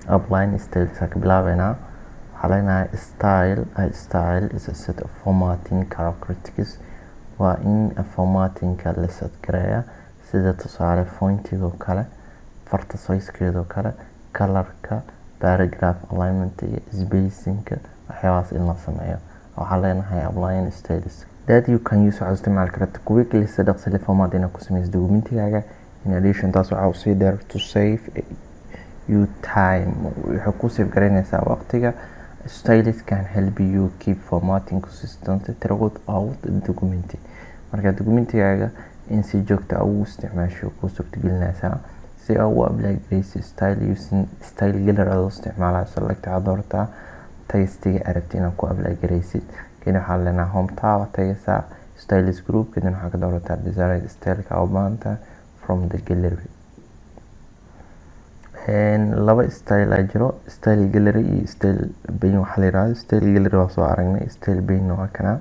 Applying styles ka bilaabeynaa. Waxaa leenahay style. A style is a set of formatting characteristics. Waa in formattingka la set gareeya, sida tusaale fontiga oo kale, farta sizekeeda oo kale, colorka, paragraph alignment iyo spacingka, waxyaabahaas in la sameeyo. Waxaa leenahay applying styles that you can use, waxaad isticmaali karta, quickly, si dhaqso leh, format inaad ku sameyso documentigaaga. In addition, taas waxaa usii dheer, to save you time, waxay ku save garaynaysaa waqtiga. Styles can help you keep formatting consistent throughout the document. Marka documentigaaga in si joogta ah ugu isticmaasho kuu suurtagelinaysaa. Si aad u apply gareyso style using style gallery adoo isticmaalaya, select, waxaad doorataa textiga aad rabtid inaad ku apply gareysid. Kadib waxaa leenahay home tab tagaysaa, styles group, kadib waxaa ka doorataa desired styleka u baahantahay from the gallery. Laba style aa jiro, style gallery iyo style pane. Waxaa la yirahdo style gallery waa soo aragnay, style pane waa kana.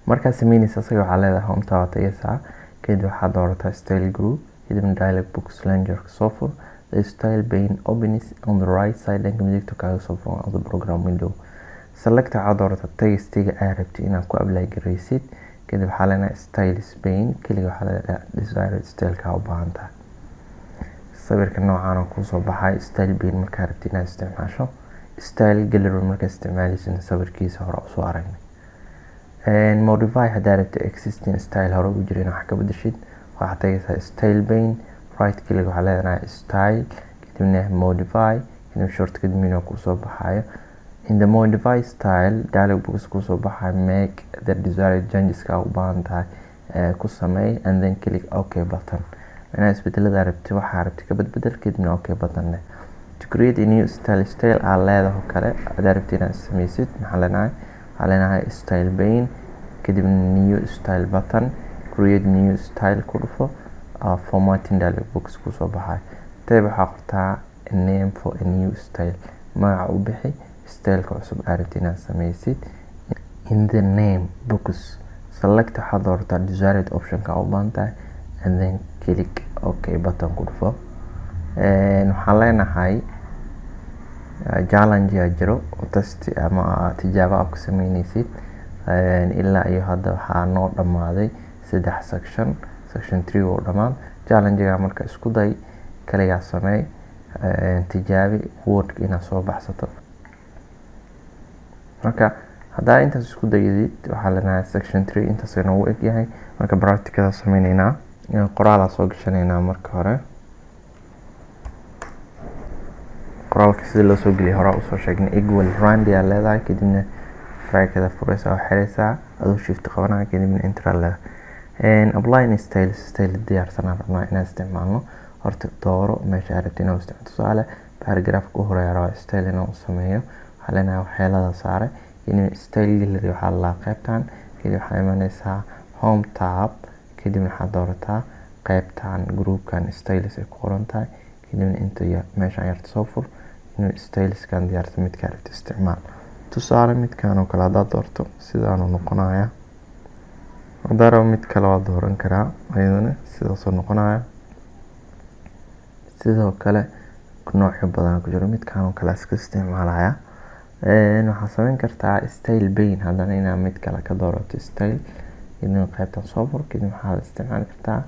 Markaad sameyneysa asaga, waxaa leedahay home tab tagaysaa, kadib waxaad doorataa style group, kadibna dialog box launcher soo fur. The style pane opens on the right side, dhanka midigta kaaga soo furan, of the program window. Select, waxaad doorataa textiga aad rabtid inaad ku apply gareysid. Kadib waxaa leenahay styles pane keliga, waxaa leedahay desired styleka u baahan tahay. Sawirka noocan oo kusoo baxay style pane markaa rabtid inaad isticmaasho. Style gallery markaa isticmaaleysid, sawirkiisa hore usoo aragnay. Modify, haddaa rabtid existing style hore ugu jira inaad wax ka bedeshid, waxaad tagaysaa style pane, right click, waxaa leedahay style, kadibna modify, kadib shortcut menu kusoo baxayo. In the modify style dialog box kusoo baxayo, make the desired changes ka u baahan tahay ku sameey, and then click OK button. Inaa isbedelada rabti, waxaa rabti ka badbedel, kadibna OK button leh. To create a new style, style aa leedaho kale hadaa rabti inaad sameysid, maxaa leenahay? Waxaa leenahay style pane, kadibna new style button, create new style ku dhufo. Formatting dialog box kusoo baxay, type, waxaa qortaa a name for a new style, magaca u bixi styleka cusub aa rabti inaad sameysid. In the name box, select, waxaad doorataa desired optionka u baahan tahay, and then click OK button ku dhufo. Waxaan leenahay challenge aa jiro, test ama tijaabo aad ku sameyneysid. Ilaa iyo hadda waxaa noo dhammaaday saddex section, section three oo dhammaan. Challenge-ga marka isku day, kaligaa sameey, tijaabi Wordka inaad soo baxsato. Marka haddaa intaas isku daydid, waxaa leenahay section three intaas noogu egyahay. Marka practicada sameyneynaa, qoraalaa soo gashaneynaa. Marka hore qoraalka sida loo soo geliya horaa usoo sheegnay. Equal rand aa leedahay, kadibna bracketa fureysaa oo xireysaa adoo shift qabanaya, kadibna enter aa leedahay. Applying styles, style diyaarsanaan rabnaa inaan isticmaalno. Horta dooro meesha aad rabtid inaad isticmaalo. Tusaale, paragraphka u horeeya rabaa style inaan u sameeyo. Waxaa leenahay waxyeelada saare, kadibna style gallery waxaa la qaybtan. Kadib waxaa imaneysaa home tab, kadibna waxaad doorataa qaybtan groupkan styles ay ku qoran tahay, kadibna inta meeshaan yarta soo fur, inuu styleskan diyaarsan midkaa rabtid isticmaal. Tusaale, midkan oo kale haddaad doorto, sidaanuu noqonaya. Haddaan rabo mid kale waa dooran karaa, ayadana sidaasoo noqonaya. Sidoo kale noocyo badan ku jiro, midkan oo kale iska isticmaalaya. Waxaa sameyn kartaa style pane haddana inaad mid kale ka doorato style, kadibna qaybtan soo fur, kadib waxaad isticmaali kartaa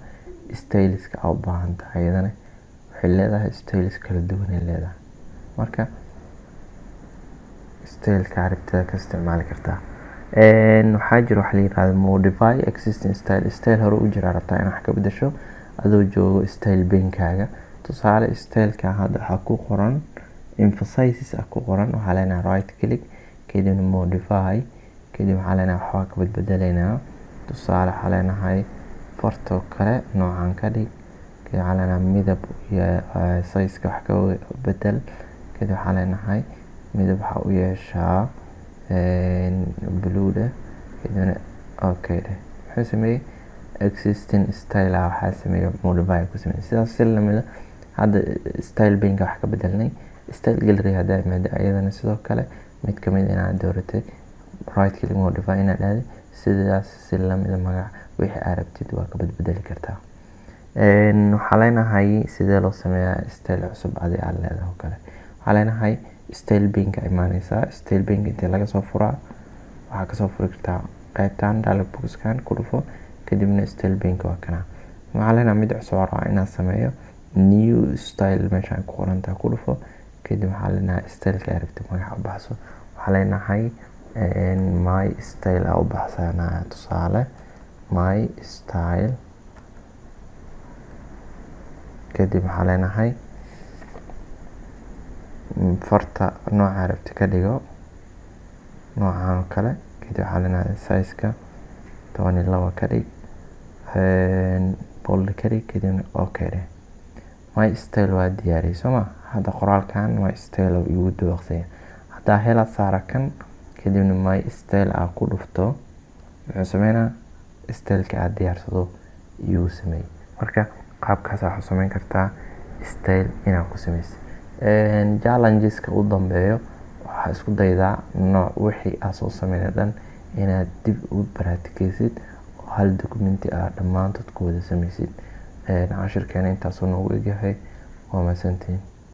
styleska aa u baahan tahay. Iyadana waxay leedahay styles kala duwan ay leedahay. Marka styleka rabtida ka isticmaali kartaa. Waxaa jiro waxa la yirahdo modify existing style. Style hore u jira rabtaa inaad wax ka bedesho adoo joogo style pane-kaaga. Tusaale, styleka hadda waxaa ku qoran emphasizes ah ku qoran. Waxaa leenahay right click, kadibna modify, kadib waxaa leenahay waxbaa ka badbedeleynaa. Tusaale, waxaa leenahay fartoo kale noocan ka dhig. Kadib waxaa leenahay midab iyo sizeka wax ka bedel. Kadib waxaa leenahay midab waxaa u yeeshaa blue dheh, kadibna okay dheh. Muxuu sameeyey? Existing style ah waxaa sameeyey modify ku sameeyey. Sidaas si lamida hadda style pane-ka wax ka bedelnay. Style gallery haddaa imaado, ayadana sidoo kale mid kamid inaad dooratay, right click, modify inaad dhahday, sidaas si lamida magac wixii aad rabtid waa ka badbedeli kartaa. Waxaa leenahay, sidee loo sameeyaa style cusub adi aad leedahay oo kale? Waxaa leenahay style pane-ka imaaneysaa. Style pane-ka intee laga soo furaa? Waxaa kasoo furi kartaa qaybtan dialog boxkan, ku dhufo, kadibna style pane-ka waa kana. Waxaa leenahay mid cusub rabaa inaan sameeyo. New style meeshaan ku qorantahay ku dhufo. Kadib waxaa leenahay styleka aad rabtid magaca u baxso. Waxaa leenahay my style aa u baxsanaya, tusaale my style. Kadib waxaa leenahay farta nooca rabti ka dhigo, noocan oo kale. Kadib waxaa leenahay sizeka 12 ka dhig, bold ka dhig, kadibna okay dheh. My style waa diyaariyey, soo ma? Hadda qoraalkan my style oo igu dabaqsanya. Haddaa hela saara kan, kadibna my style aa ku dhufto, muxuu sameynaa? Styleka aad diyaarsado iyuu sameeyey. Marka qaabkaas waxaa sameyn kartaa style inaad ku sameysid. Challengeska u dambeeyo, waxaa isku daydaa nooc wixii aad soo sameynay dhan inaad dib u baratikeysid oo hal documenti aad dhammaantood ku wada sameysid. Cashirkeena intaasuu noogu egyahay. Waa mahadsantihiin.